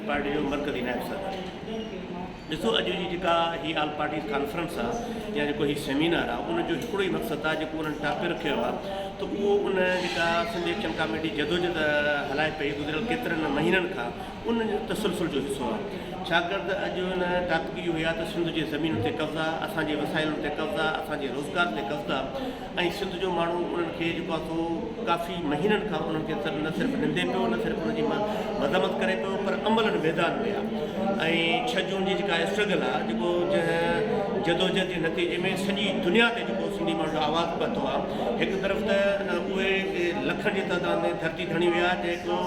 Party جو مرڪزي نائب صدر. ڏسو اڄ جي جيڪا هي آل پارٽيز ڪانفرنس آ يا جيڪو هي سيمينار آ ان جو هڪڙو ئي مقصد آ جيڪو انهن ٽاپڪ رکيو آ ته اهو ان جيڪا سنڌ ايڪشن ڪاميٽي جدوجھد هلائي پئي گذريل ڪيترن مهينن کان ان تسلسل جو حصو آ ڇاڪاڻ ته اڄ ان ٽاپڪ اهو آ ته سنڌ جي زمينن تي قبضا، اسان جي وسائلن تي قبضا، اسان جي روزگار تي قبضا ۽ سنڌ جو ماڻهو انهن کي جيڪو آهي سو ڪافي مهينن کان انهن کي نه صرف نندي پيو نه صرف ان جي مذمت ڪري پيو پر عملن ميدان ۾ آهي ۽ ڇهه جون جي جيڪا اسٽرگل آهي جيڪو جنهن جدوجهد جي نتيجي ۾ سڄي دنيا تي جيڪو سنڌي ماڻهن جو آواز پهتو آهي هڪ طرف ته اهي لکن جي تعداد ۾ ڌرتي ڌڻي ويا جيڪو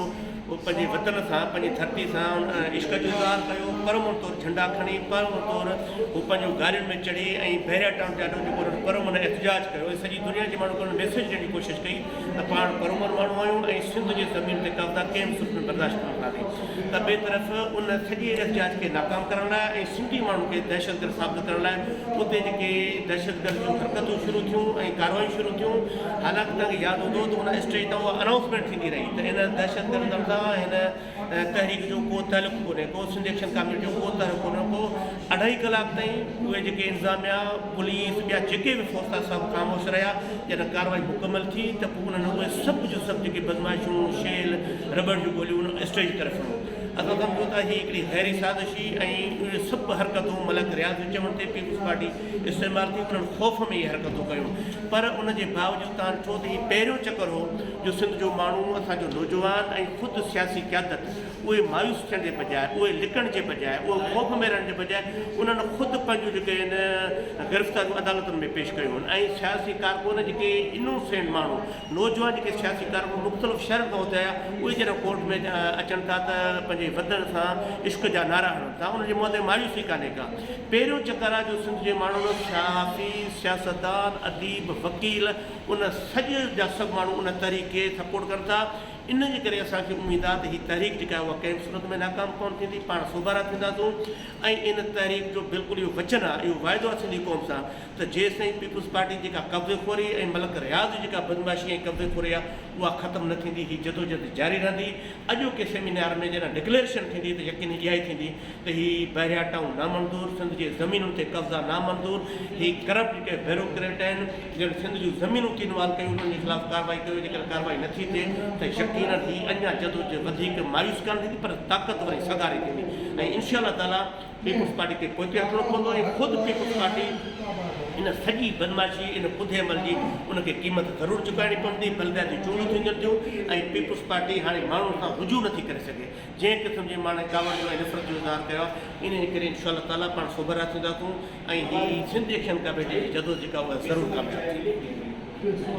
هو پنهنجي وطن سان، پنهنجي ڌرتي سان عشق جو اظهار ڪيو، پرامن طور جهنڊا کڻي، پرامن طور هو پنهنجو گاڏين ۾ چڙهي ۽ بحريا ٽائون جي آڏو جيڪو انهن پرامن احتجاج ڪيو ۽ سڄي دنيا جي ماڻهن کي انهن ميسيج ڏيڻ جي ڪوشش ڪئي ته پاڻ پرامن ماڻهو آهيون ۽ سنڌ جي زمين تي قبضا ڪنهن به صورت ۾ برداشت ڪونه ڪنداسين ته ٻئي طرف ان سڄي احتجاج کي ناڪام ڪرڻ لاء ۽ سنڌي ماڻهن کي دهشتگرد ثابت ڪرڻ لاء اتي جيڪي دهشتگرد جون حرڪتون شروع ٿيون ۽ ڪارروايون شروع ٿيون حالانڪ توهان کي ياد هوندو ته ان اسٽيج تان اها انائونسمينٽ ٿيندي رهي ته ان دهشتگردن سان هن تحريڪ جو ڪو تعلق ڪونهي ڪو سنڌ ايڪشن ڪاميٽي جو ڪو تعلق ڪونهي ڪو اڍائي ڪلاڪ تائين اهي جيڪي انتظاميا پوليس ٻيا جيڪي به فورس هئا سڀ خاموش رهيا جڏهن ڪارروائي مڪمل ٿي ته پوء انهن اهي سڀ جو سڀ جيڪي بدمعاشيون شيل رٻڙ جون گوليون ان اسٽيج طرف هنيون اسان سمجهون ٿا هي هڪڙي غيري سازش هئي ۽ اهي سڀ حرڪتون ملڪ رياض جي چوڻ تي پيپلز پارٽي استعمال ٿي انهن خوف ۾ اهي حرڪتون ڪيون پر ان جي باوجود توهان ڏٺو ته هي پهريون چڪر هو جو سنڌ جو ماڻهو اسان جو نوجوان ۽ خود سياسي قيادت اهي مايوس ٿيڻ جي بجاء اهي لڪڻ جي بجاء اهي خوف ۾ رهڻ جي بجاء انهن خود پنهنجون جيڪي آهن گرفتاريون عدالتن ۾ پيش ڪيون آهن ۽ سياسي ڪارڪن جيڪي انوسينٽ ماڻهو نوجوان جيڪي سياسي ڪارڪن مختلف شهرن کان اتي آيا اهي جڏهن ڪورٽ ۾ اچن ٿا ته پنهنجي وطن سان عشق جا نعرا هڻن ٿا انهن جي منهن تي مايوسي ڪانهي ڪا. پهريون چڪر آهي جو سنڌ جي ماڻهن صحافي، سياستدان، اديب، وڪيل ان سڄ جا سڀ ماڻهو ان تحريڪ کي سپورٽ ڪن ٿا ان جي ڪري اسان کي اميد آهي ته هي تحريڪ جيڪا آهي اها ڪنهن به صورت ۾ ناڪام ڪونه ٿيندي پاڻ سوڀارا ٿينداسون ۽ ان تحريڪ جو بلڪل اهو وچن آهي اهو واعدو آهي سنڌي قوم سان ته جيستائين پيپلز پارٽي جيڪا قبضي خوري ۽ ملڪ رياض جي جيڪا بدمعاشي ۽ قبضي خوري آهي اها ختم نه ٿيندي هي جدوجهد جاري رهندي. اڄوڪي سيمينار ۾ جڏهن ڊڪليريشن ٿيندي ته يقيني اها ئي ٿيندي ته هي بحريا ٽائون نامنظور، سنڌ جي زمينن تي قبضا نامنظور، هي ڪرپٽ جيڪي بيروڪريٽ آهن جن سنڌ جون زمينون تينوال ڪيون انهن جي خلاف ڪارروائي ڪيو جيڪڏهن ڪارروائي نه ٿي ٿئي ته يقينن هي اڃا جدوجهد وڌيڪ مايوس ڪانه ٿيندي پر طاقتور ۽ سگهاري ٿيندي ۽ انشاء الله تعاليٰ پيپلز پارٽي کي پوئتي هٽڻو پوندو ۽ خود پيپلز پارٽي ان سڄي بدمعاشي ان ڪڌي عمل جي ان کي قيمت ضرور چڪائڻي پوندي، بلدياتي چونڊون ٿينديون ٿيون ۽ پيپلز پارٽي هاڻي ماڻهن سان رجوع نٿي ڪري سگهي جنهن قسم جي ماڻهن ڪاوڙ جو ۽ نفرت جو اظهار ڪيو آهي انهي ڪري انشاء الله تعاليٰ پاڻ سوڀرا ٿينداسون ۽ هي سنڌ ايڪشن ڪميٽي جي جدوجھد جيڪا اها ضرور ڪامياب ٿيندي.